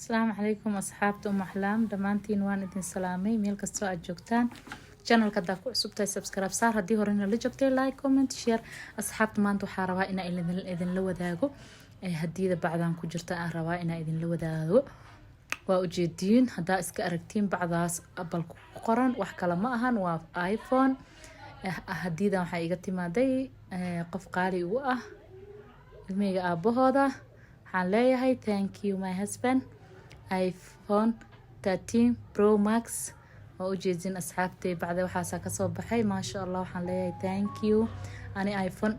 Asalaamu calaykum asxaabta Umu Axlaam, dhammaantiin waan idin salaamay meel kastoo aad joogtaan. Channelka haddaa ku cusub tahay, subscribe saar. Haddii horena la joogtay, like, comment, share. Asxaabta, maanta waxaa rabaa inaa idinla wadaago hadiyada bacdan ku jirta. Aan rabaa inaa idinla wadaago. Waa ujeediin, haddaa iska aragtiin bacdaas Apple ku qoran, wax kale ma ahan, waa iPhone. Hadiyadan waxaa iga timaaday qof qaali ugu ah, ilmihayga aabahooda. Waxaan leeyahay thank you, my husband. iPhone 13 Pro Max waa ujeedin asxaabtay, bacda waxaasaa kasoo baxay, maasha Allah. Waxaan leeyahay thank you. Ani iPhone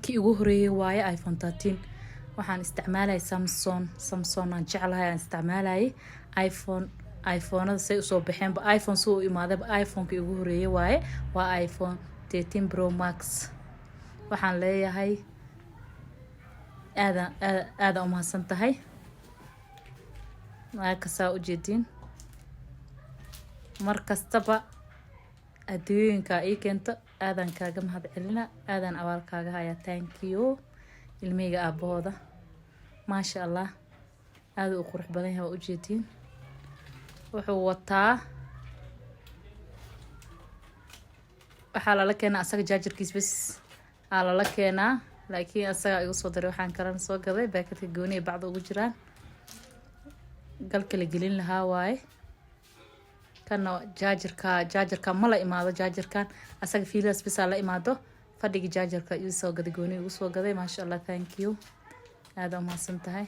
kii ugu horeeyay waaye iPhone 13. Waxaan isticmaalayay Samsung. Samsung aan jeclahay aan isticmaalayay. iPhone, iPhoneada say usoo baxeenba, iPhone si u imaadayba, iPhonekii ugu horeeyay waaye, waa iPhone 13 Pro Max. Waxaan leeyahay aada aada umahadsan tahay. Kasaa ujeediin, mar kastaba adduuyooyinka ii keento aadaan kaaga mahad celina, aadaan abaal kaaga hayaa. Thank you, ilmihayga aabahooda. Maasha Allah, aada u qurux badan yahay. Waa ujeediin, wuxuu wataa, waxaa lala keenaa asaga chargerkiis bes aa lala keenaa, laakiin asagaa igu soo daray. Waxaan kalena soo gaday baakadka gooni ay bacda ugu jiraan, galka la gelin lahaa waaye. Kana chargerka, chargerka ma la imaado. Chargerkan asaga fiiladaas bisaa la imaado. Fadhigii chargerka ii soo gaday, gooni igu soo gaday. Maasha Allah, thank you, aada umahadsan tahay.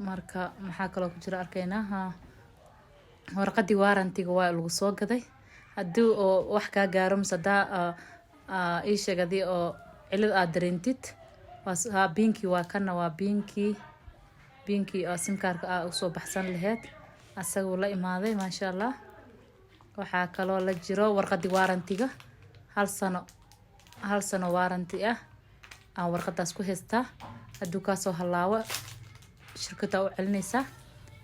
Marka maxaa kaloo ku jira arkaynaa. Ha, warqadii warrantyga waa lagu soo gaday. Haddii oo wax kaa gaaro mise hadaa ii sheeg, hadii oo cilad aad dareentid, ha, PINkii waa kana, waa PINkii, PINkii oo SIM cardka aa usoo baxsan laheyd, asaguu la imaaday, maasha Allah. Waxaa kaloo la jiro warqadii warrantyga, hal sano, hal sano warranty ah aan warqadaas ku haystaa. Hadduu kaasoo halaawo, shirkada u celinaysaa,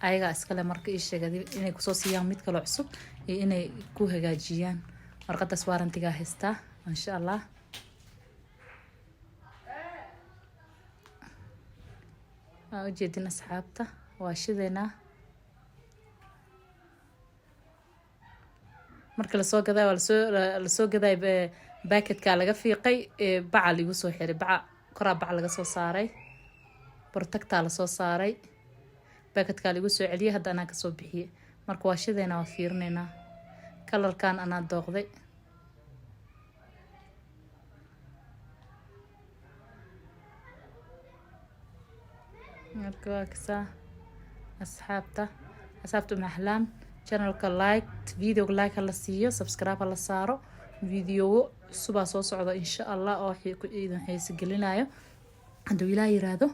ayagaa iskale. Marka ii sheeg inay kusoo siiyaan mid kaloo cusub iyo inay ku hagaajiyaan, warqadaas warrantygaa haystaa, maasha Allah. Waa ujeedin asxaabta, waa shideynaa. Marka lasoo gaday, waa lasoo gaday, backetka laga fiiqay, baca lagu soo xiray, baca koraa, bac laga soo saaray, protectaa lasoo saaray, backetkaa lagu soo celiyay. Hadda anaa kasoo bixiyey. Marka waa shideynaa, waa fiirineynaa. Colorkan anaa dooqday. Marka waa kasaa asxaabta, asxaabta Umu Axlaam. Channelka like, videoga like hala siiyo, subscribe hala saaro. Videowo cusubaa soo socda insha Allah oo idin xiisa gelinayo hadduu Ilaah yiraahdo.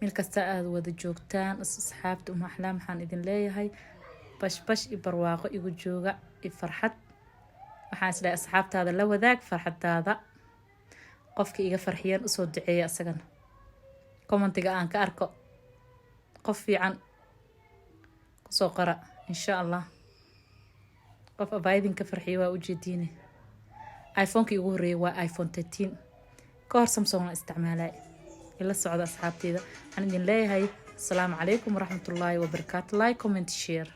Meel kasta aada wada joogtaan asxaabta Umu Axlaam, waxaan idin leeyahay bash bash i barwaaqo igu jooga i farxad. Waxaan isleeyahay asxaabtaada la wadaag farxadaada. Qofka iga farxiyaan usoo duceeya asagana, commentiga aan ka arko qof fiican kusoo qora insha Allah. Qof abaayadin ka farxiya waa ujeediine. iPhonekii ugu horreeyay waa iPhone 13. Ka hor Samsung la isticmaalay. Ila socda asxaabteyda. Waxaan idin leeyahay asalaamu calaykum waraxmatullaahi wabarakaatu. Like, comment, share.